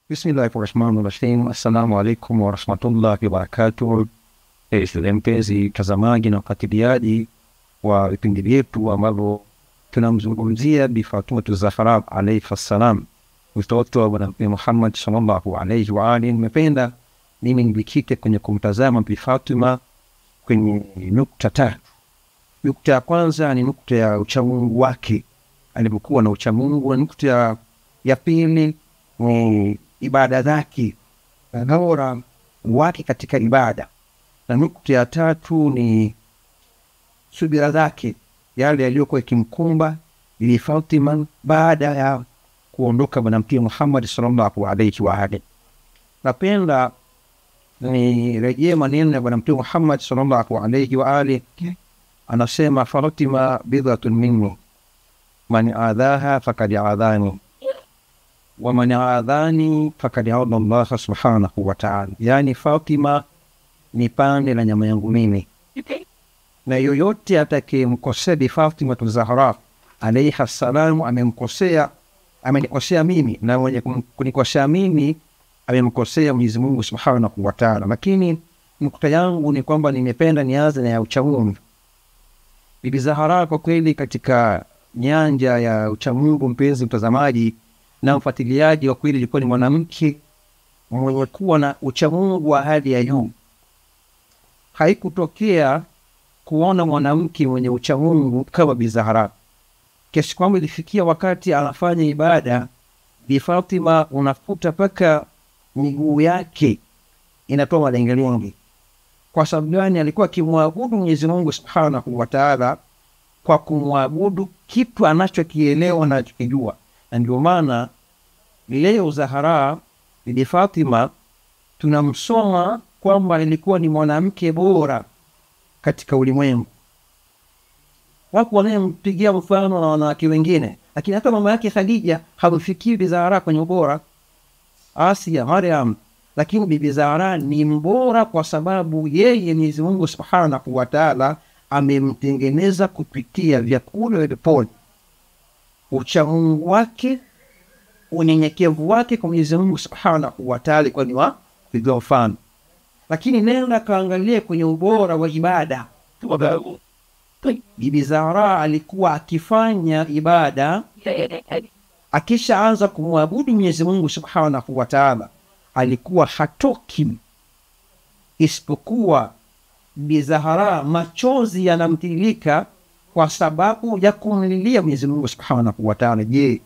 Bismillahirrahmanirrahim. Assalamu alaikum warahmatullahi wabarakatuh. Mpenzi mtazamaji na mfuatiliaji wa vipindi vyetu ambavyo tunamzungumzia Bi Fatima Zahra alayha salam, mtoto wa Bwana Mtume Muhammad sallallahu alayhi wa alihi. Nimependa mimi nijikite kwenye kumtazama Bi Fatima kwenye nukta tatu. Nukta ya kwanza ni nukta ya uchamungu wake, alipokuwa na uchamungu. Nukta ya pili ni ibada zake, bora wake katika ibada. Na nukta ya tatu ni subira zake, yale yaliyokuwa yakimkumba Bi Fatima baada ya kuondoka Bwana Mtume Muhammad sallallahu alayhi wa alihi. Napenda nirejee maneno ya Bwana Mtume Muhammad sallallahu alayhi wa alihi. Anasema, Fatima bidhatun minni, man adhaha fakad adhani, wa man adhani fakad adha Allah subhanahu wa ta'ala. Yani Fatima ni pande la nyama yangu mimi, na yoyote atakayemkosea Bi Fatima Zahra alayha salam amemkosea, amenikosea mimi, na mwenye kunikosea mimi amemkosea Mwenyezi Mungu subhanahu wa ta'ala. Lakini nukta yangu ni kwamba nimependa nianze na ya uchamungu. Bibi Zahra kwa kweli katika nyanja ya uchamungu, mpenzi mtazamaji na mfuatiliaji, wa kweli ilikuwa ni mwanamke mwenye kuwa na uchamungu wa hali ya juu. Haikutokea kuona mwanamke mwenye uchamungu kama Bi Zahra, kiasi kwamba ilifikia wakati anafanya ibada, Bi Fatima unakuta paka miguu yake inatoa malengelenge. Kwa sababu gani? Alikuwa akimwabudu Mwenyezi Mungu Subhanahu wa Ta'ala kwa kumwabudu kitu anachokielewa na anachokijua. Na ndio maana leo Zahra Bibi Fatima tunamsoma kwamba alikuwa ni mwanamke bora katika ulimwengu. Wako wanayempigia mfano na wanawake wengine, lakini hata mama yake Khadija hamfikii Bi Zahra kwenye ubora, Asia, Mariam. Lakini Bibi Zahra ni mbora kwa sababu yeye Mwenyezi Mungu Subhanahu wa Ta'ala amemtengeneza kupitia vyakula vya peponi. Uchamungu wake, unyenyekevu wake kwa Mwenyezi Mungu Subhanahu wa Ta'ala kwa ni wa kupiga mfano. Lakini nenda kaangalie kwenye ubora wa ibada. Bibi Zahra alikuwa akifanya ibada, akishaanza kumwabudu Mwenyezi Mungu Subhanahu wa Ta'ala alikuwa hatoki isipokuwa Bi Zahra machozi yanamtiririka kwa sababu ya kumlilia Mwenyezi Mungu Subhanahu wa Ta'ala. Je,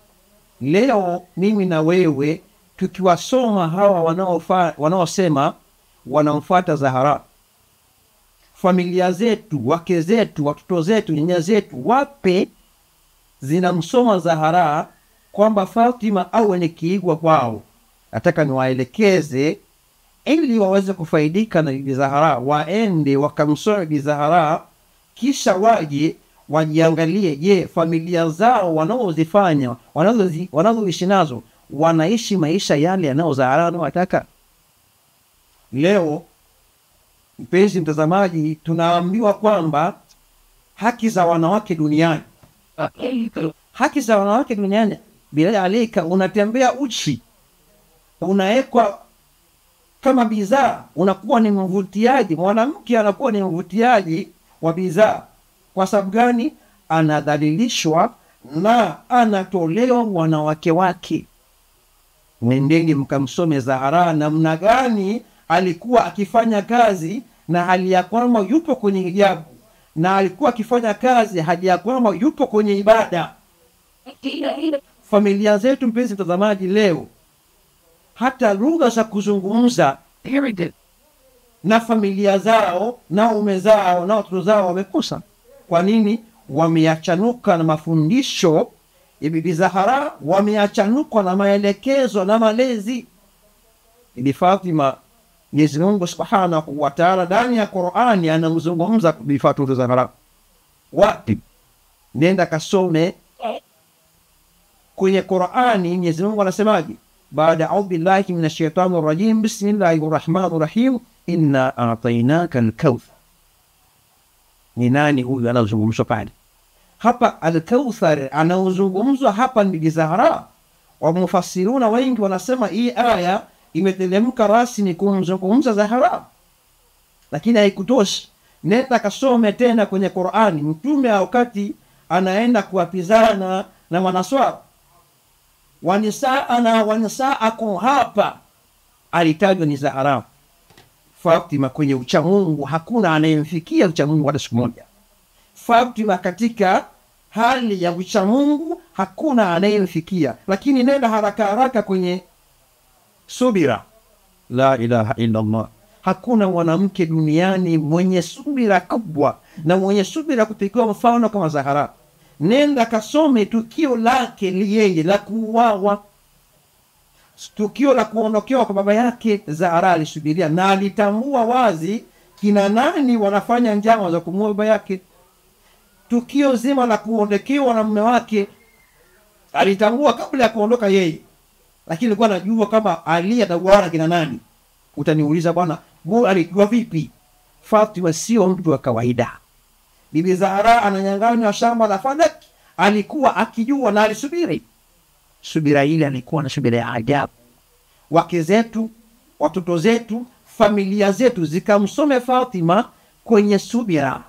leo mimi na wewe tukiwasoma hawa wanaosema wanamfuata Zahra, familia zetu, wake zetu, watoto zetu, nyanya zetu, wape zinamsoma Zahra kwamba Fatima awe ni kiigwa kwao? Nataka niwaelekeze ili waweze kufaidika na Bibi Zahra, waende wakamsome Bibi Zahra, kisha waje wajiangalie, je, familia zao wanaozifanya, wanazoishi nazo, wanaishi maisha yale yanao Zahra anayotaka? Leo mpenzi mtazamaji, tunaambiwa kwamba haki za wanawake duniani, haki za wanawake duniani, bila alika unatembea uchi, unawekwa kama bidhaa, unakuwa ni mvutiaji. Mwanamke anakuwa ni mvutiaji wa bidhaa. Kwa sababu gani? Anadhalilishwa na anatolewa wanawake wake. Nendeni mkamsome Zahra namna gani alikuwa akifanya kazi na hali ya kwamba yupo kwenye hijabu, na alikuwa akifanya kazi hali ya kwamba yupo kwenye ibada. Familia zetu, mpenzi mtazamaji, leo hata lugha za kuzungumza na familia zao na ume zao na watoto zao wamekosa. Kwa nini? Wameachanuka na mafundisho ya Bibi Zahra, wameachanuka na maelekezo na malezi. Bibi Fatima, Mwenyezi Mungu Subhanahu wa Ta'ala ndani ya Qur'ani anamzungumza Bibi Fatima Zahra. Wapi? Nenda kasome kwenye Qur'ani, Mwenyezi Mungu anasemaje? Baada a'udhu billahi minash shaitani rrajim, bismillahir rahmanir rahim, inna a'tainaka al-kawthar. Ni nani huyu anazungumzwa pale? Hapa Al-Kauthar anaozungumzwa hapa ni Zahra. Wamufasiruna wengi wanasema hii aya imeteremka rasmi kumzungumza Zahra, lakini haikutoshi. Nenda kasome tena kwenye Qur'ani. Mtume wakati anaenda kuapizana na Manaswara, wanisaana wanisaakum, hapa alitajwa ni Zahra. Fatima kwenye ucha Mungu hakuna anayemfikia ucha Mungu hata siku moja. Fatima katika hali ya ucha Mungu hakuna anayemfikia. Lakini nenda haraka haraka kwenye subira. La ilaha illa Allah. Hakuna mwanamke duniani mwenye subira kubwa na mwenye subira kupigiwa mfano kama Zahara. Nenda kasome tukio lake yeye la kuuawa, tukio la kuondokewa kwa baba yake. Zahara alisubiria na alitambua wazi kina nani wanafanya njama za kumuua baba yake. Tukio zima la kuondokewa na mume wake alitambua kabla ya kuondoka yeye, lakini alikuwa anajua kama Ali atauawa kina nani. Utaniuliza bwana, wewe alijua vipi? Fatima sio mtu wa kawaida. Bibi Zahra ananyang'anywa shamba la Fadak, alikuwa akijua na alisubiri. Subira ile alikuwa na subira ya ajabu. Wake zetu, watoto zetu, familia zetu zikamsome Fatima kwenye subira,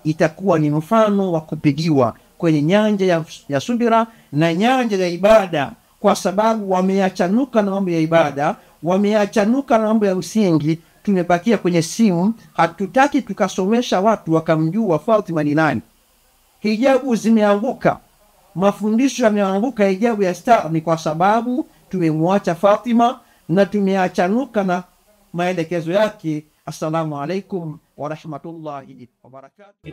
itakuwa ni mfano wa kupigiwa kwenye nyanja ya subira na nyanja ya ibada, kwa sababu wameachanuka na mambo ya ibada, wameachanuka na mambo ya msingi. Tumebakia kwenye simu, hatutaki tukasomesha watu wakamjua Fatima ni nani. Hijabu zimeanguka, mafundisho yameanguka, hijabu ya star ni kwa sababu tumemwacha Fatima na tumeachanuka na maelekezo yake. Assalamu alaikum wa rahmatullahi wa barakatuh.